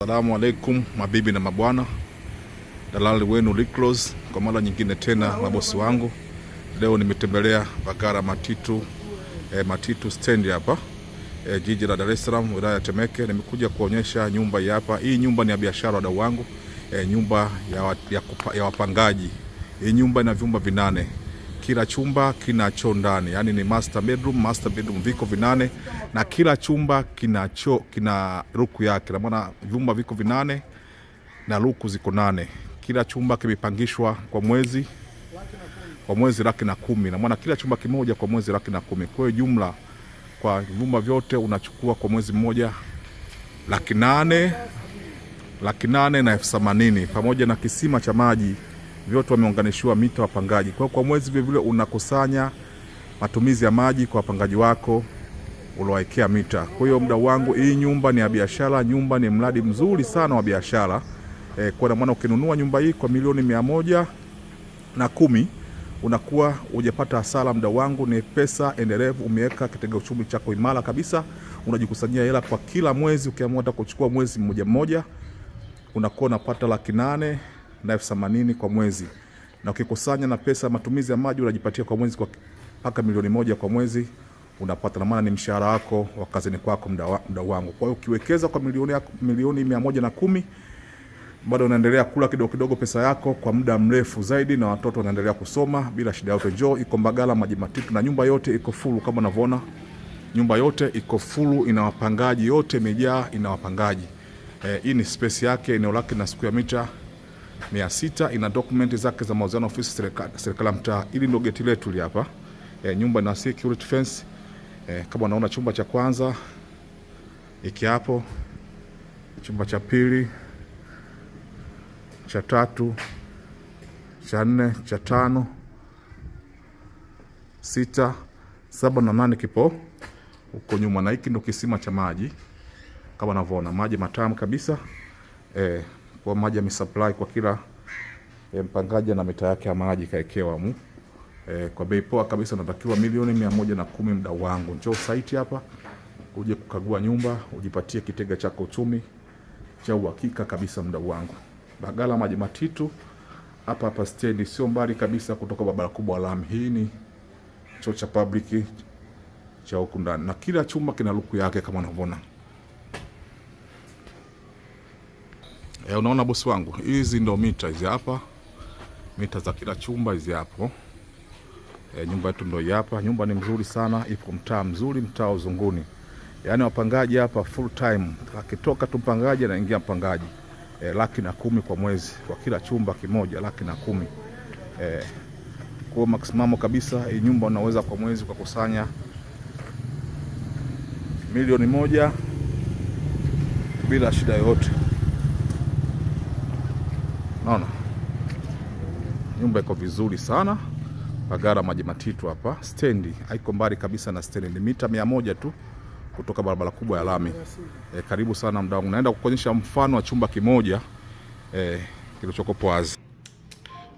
Salamu alaikum mabibi na mabwana, dalali wenu Rickross kwa mara nyingine tena, mabosi wangu. Leo nimetembelea Mbagala Matitu, Matitu stand hapa, jiji la Dar es Salaam, wilaya ya Temeke. Nimekuja kuonyesha nyumba hii hapa. Hii nyumba ni ya biashara, wadau wangu, nyumba ya wapangaji. Hii nyumba ina vyumba 8. Kila chumba kina choo ndani, yani ni master bedroom viko 8 na kila chumba kina choo, kina ruku yake. Na maana vyumba viko 8 na ruku ziko 8. Kila chumba kimepangishwa kwa mwezi 110,000. Na maana kila chumba kimoja kwa mwezi 110,000. Kwa hiyo jumla kwa vyumba vyote unachukua kwa mwezi mmoja 880,000 pamoja na kisima cha maji. Vyote wameunganishiwa mita wapangaji. Kwa mwezi vile vile unakusanya matumizi ya maji kwa wapangaji wako uliowaekea mita. Kwa hiyo mdau wangu, hii nyumba ni ya biashara, nyumba ni mradi mzuri sana wa biashara. Kwa maana ukinunua nyumba hii kwa milioni 110 unakuwa hujapata hasara mdau wangu. Ni pesa endelevu, umeweka kitega uchumi chako imara kabisa, unajikusanyia hela kwa kila mwezi. Ukiamua hata kuchukua mwezi mmoja mmoja unakuwa unapata 880,000 kwa mwezi. Na ukikusanya na pesa matumizi ya maji unajipatia kwa mwezi kwa mpaka milioni 1 kwa mwezi unapata. Na maana ni mshahara wako wa kazini kwako mdau wangu. Kwa hiyo ukiwekeza kwa milioni 110 bado unaendelea kula kidogo kidogo pesa yako kwa muda mrefu zaidi, na watoto wanaendelea kusoma bila shida yote. Njoo, iko Mbagala Maji Matitu na nyumba yote iko full kama unavyoona. Nyumba yote iko full, ina wapangaji, yote imejaa, ina wapangaji. Hii ni space yake, eneo lake na square meter 600, ina document zake za mauziano ofisi serikali ya mtaa. Hili ndio geti letu hapa. Nyumba ina security fence. Kama unaona chumba cha kwanza iki hapo, chumba cha pili, cha tatu, cha nne, cha tano, 6, 7 na 8 kipo huko nyuma. Na hiki ndio kisima cha maji kama unavyoona, maji matamu kabisa. Kwa maji yamesupply kwa kila mpangaji na mita yake ya maji kaekewa mu. Kwa bei poa kabisa, unatakiwa milioni 110 mdau wangu. Njoo site hapa uje kukagua nyumba, ujipatie kitega chako uchumi cha uhakika kabisa mdau wangu. Mbagala Maji Matitu hapa hapa stendi, sio mbali kabisa kutoka barabara kubwa lami. Hii ni choo cha public cha huku ndani, na kila chumba kina luku yake kama unavyoona. Unaona bosi wangu, hizi ndo mita hizi hapa, mita za kila chumba hizi hapo. Nyumba yetu ndo hapa. Nyumba ni mzuri sana, ipo mtaa mzuri, mtaa Uzunguni. Yaani wapangaji hapa full time, akitoka tu mpangaji anaingia mpangaji. 110,000 kwa mwezi kwa kila chumba kimoja, 110,000. Kwa maximum kabisa hii nyumba unaweza kwa mwezi kukusanya milioni 1 bila shida yoyote. Naona nyumba iko vizuri sana. Mbagala Maji Matitu hapa stendi, haiko mbali kabisa na stendi, ni mita 100 tu kutoka barabara kubwa ya lami. Karibu sana mdau wangu. Naenda kukuonyesha mfano wa chumba kimoja kilichokopo wazi.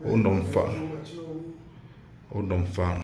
Huu ndo mfano.